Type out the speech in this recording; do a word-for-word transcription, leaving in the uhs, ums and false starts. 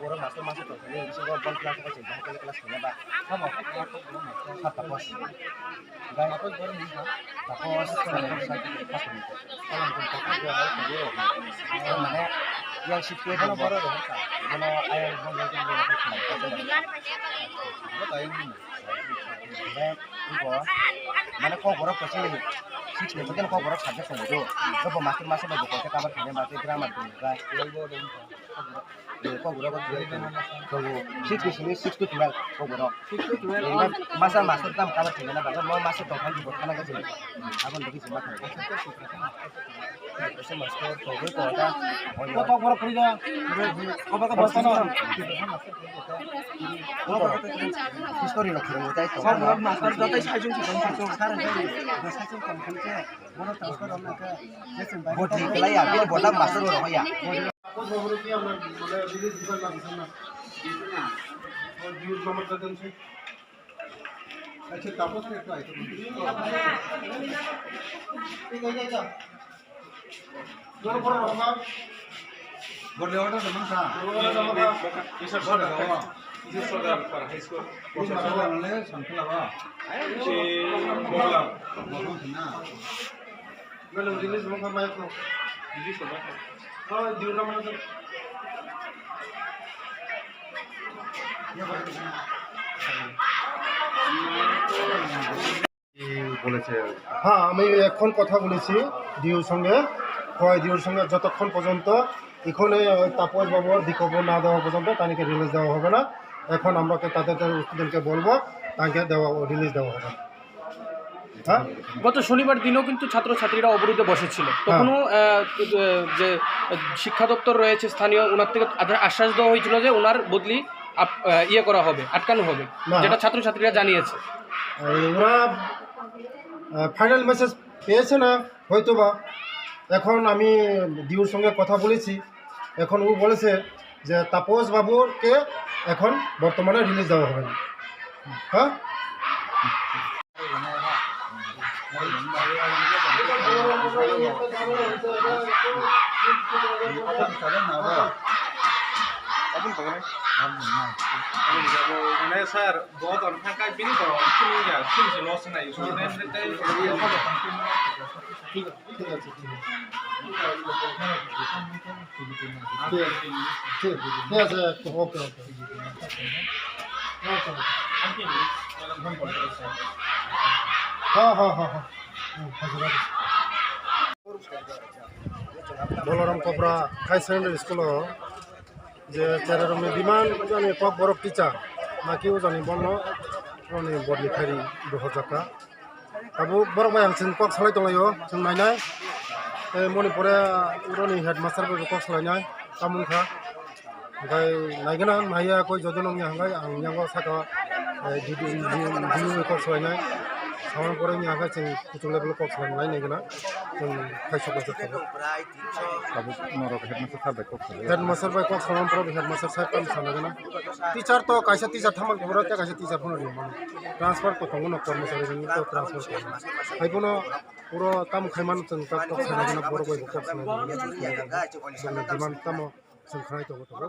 Borok master master tong thani bisingo bol class ko chwng bahai khe class thangya ba. Sabo. Sab tapos. Gai tapos borok ni ha. Tapos. Mane yang sip ke bono borok rok. Bono ayang bol bol bol. Bo tayang ni. Mane kokborok kaisa six ni hotel kokborok subject tongo do. Jobo master master bai bo kaisa cover khainai ba tei grammar tongo ga. Kokborok tongo six ni simi six to twelve kokborok. Masa master tam cover khainai ba mo master tong thang bo khana ga. Abon bagi jima khainai. History rok phwrwngo tei tongo. Botwi kwlai ya, bini boda master rok ya. আচ্ছা, তাপস কে একটু আইতে বলুন। বড় বড় রকম। বড় বড় রকম খা। বড় বড় রকম খা। কিশোর সরকার, কিশোর সরকার হাই স্কুল। কিশোর সরকার মানে সানফুলা বা। সে বললাম। বললাম না। Belum rilis mo kama ko. Rilis mo kama. Oh, di ulam mana tu? বলেছে। হ্যাঁ, আমি এখন কথা বলেছি ডিউর সঙ্গে, কয় ডিউর সঙ্গে যতক্ষণ পর্যন্ত এখানে ওই তাপস বাবুর বিকল্প না দেওয়া পর্যন্ত তাদেরকে রিলিজ দেওয়া হবে না। এখন আমরা তাদের স্টুডেন্টকে বলবো, তাকে দেওয়া, রিলিজ দেওয়া হবে। হ্যাঁ? গত শনিবার দিনও কিন্তু ছাত্রছাত্রীরা অবরোধে বসেছিল। হ্যাঁ। তখনও, আহ, যে শিক্ষা দপ্তর রয়েছে স্থানীয়, ওনার থেকে তাদের আশ্বাস দেওয়া হয়েছিল যে ওনার বদলি আপ-, আহ, ইয়ে করা হবে, আটকানো হবে, না। যেটা ছাত্রছাত্রীরা জানিয়েছে। এই ওরা, আহ, ফাইনাল মেসেজ পেয়েছে না হয়তো বা। এখন আমি ডিউর সঙ্গে কথা বলেছি, এখন ও বলেছে যে তাপস বাবুকে এখন বর্তমানে রিলিজ দেওয়া হবে না। হ্যাঁ? মানে স্যার, বহুত অনেক টাকা বিনি তো, শুনি যা, শুনছি লস নাই, শুনি নাই, ঠিক আছে, ঠিক আছে। ঠিক আছে, ঠিক আছে, ওকে, ওকে। হ্যাঁ, হ্যাঁ, হ্যাঁ, হ্যাঁ। Bolaram Kopra High Secondary School o je cherai rokni demand, jani kok borok teacher, naki o jani bono, oni bodni khairi dohor jaka. Tabuk borok bai ang chwng kok salai tonglaio, chwng nainai. Tei moni pore roni headmaster bai kok salainai, tamung kha. Hingkhai naigana naiya koi joto nung ya hingkhai ang yango saka, eh, D D, D D kok salainai. Samang pore ya hingkhai chwng kuchuk level kok salainai naigana. Chwng khaisok khaisok tabuk. Tabuk norok headmaster sir bai kok salai. Headmaster bai kok salam pro headmaster sir tam sana gana. Teacher to kaisa teacher thaman pura te kaisa teacher phano ri mano. Transfer ko tongo no kormosari ni to transfer ko. Hai bono puro tam khaiman chwng tak tok sana gana borok bai kok sana gana. Chwng demand tamo chwng khlai tongo tongo.